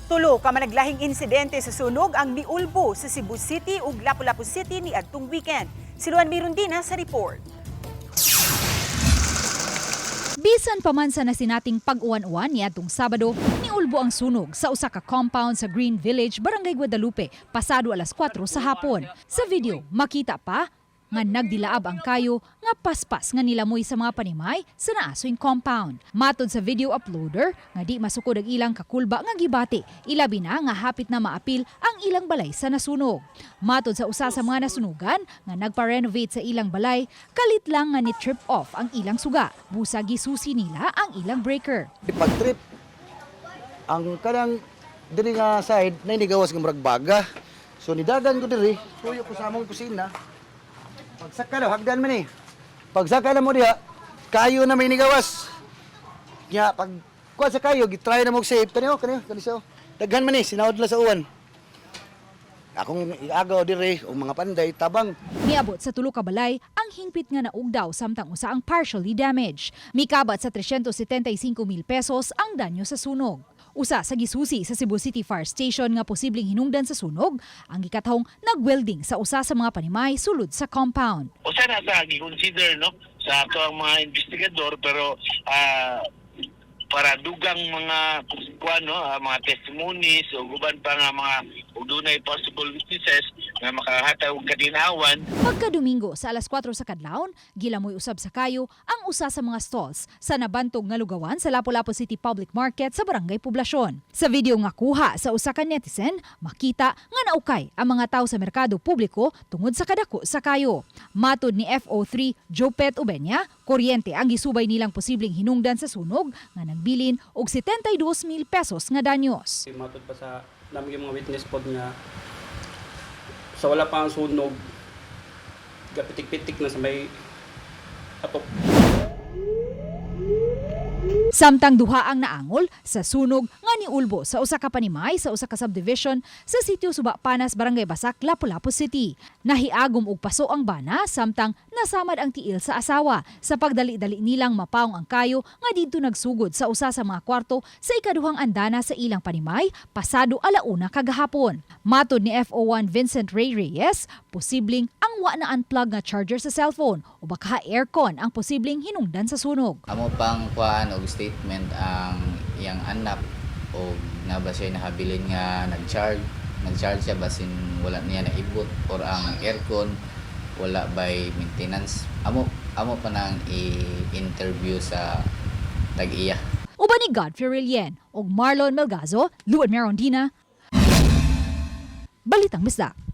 Tulo ka managlahing insidente sa sunog ang miulbo sa Cebu City ug Lapu-Lapu City niadtong weekend. Si Luan Mirundina sa report. Bisan pa man sa nasinating pag-uwan-uwan niadtong Sabado, niulbo ang sunog sa usa ka compound sa Green Village, Barangay Guadalupe, pasado alas 4 sa hapon. Sa video, makita pa nga nagdilaab ang kayo nga paspas nga nilamoy sa mga panimay sa naasoing compound. Matod sa video uploader nga di masukod ang ilang kakulba nga gibati, ilabi na nga hapit na maapil ang ilang balay sa nasunog. Matod sa usa sa mga nasunugan nga nagpa-renovate sa ilang balay, kalit lang nga ni trip off ang ilang suga. Busa gisusi nila ang ilang breaker. Pag trip, ang kanang diri nga side na inigawas nga murag baga. So nidagan ko diri, tuyo ko sa among kusina. Pagsaka na, hagdan man eh. Pagsaka na mo diha, kayo na may nigawas. Nya pag kuha sa kayo, gitry na mo save kaniyo, kaniyo, kani siya. Daghan man eh, sinawod la sa uwan. Akong iagaw diri og mga panday tabang. Miabot sa tulo ka balay ang hingpit nga naugdaw samtang usa ang partially damaged. Mikabat sa 375 mil pesos ang danyo sa sunog. Usa sa gisusi sa Cebu City Fire Station nga posibleng hinungdan sa sunog ang gikatahong nagwelding sa usa sa mga panimay sulod sa compound. Usa na sa gi-consider, no, sa ato ang mga investigador, pero para dugang mga kuan, no, mga testimonies o uban pa nga mga ug dunay possible witnesses nga makahatag og kadinawan. Pagka-Domingo sa alas 4 sa kadlawon, gilamoy usab sa kayo ang usa sa mga stalls sa nabantog nga lugawan sa Lapu-Lapu City Public Market sa Barangay Poblacion. Sa video nga kuha sa usa ka netizen, makita nga naukay ang mga tao sa merkado publiko tungod sa kadako sa kayo. Matod ni FO3 Jopet Ubenya, kuryente ang gisubay nilang posibleng hinungdan sa sunog nga nagbilin og 72 mil pesos nga danyos. Matod pa sa namin yung mga witness pod nga sa wala pa ang sunog, gapitik-pitik na sa may atop. Samtang duha ang naangol sa sunog nga niulbo sa usa ka panimay sa usa ka subdivision sa sitio Suba Panas, Barangay Basak, Lapu-Lapu City. Nahiagom og paso ang bana samtang nasamad ang tiil sa asawa sa pagdali-dali nilang mapaong ang kayo nga didto nagsugod sa usa sa mga kwarto sa ikaduhang andana sa ilang panimay pasado alauna kagahapon. Matod ni FO1 Vincent Ray Reyes, posibleng ang wa na unplug nga charger sa cellphone o baka aircon ang posibleng hinungdan sa sunog. Amo pang kuan og statement ang iyang anak og na ba siya nahabilin nga nag-charge siya basin wala niya naibot or ang aircon wala by maintenance. Amo pa nang i-interview sa tag-iya. Uban ni Godfrey Relien ug Marlon Melgazo, Luan Merondina. Balitang Bisdak.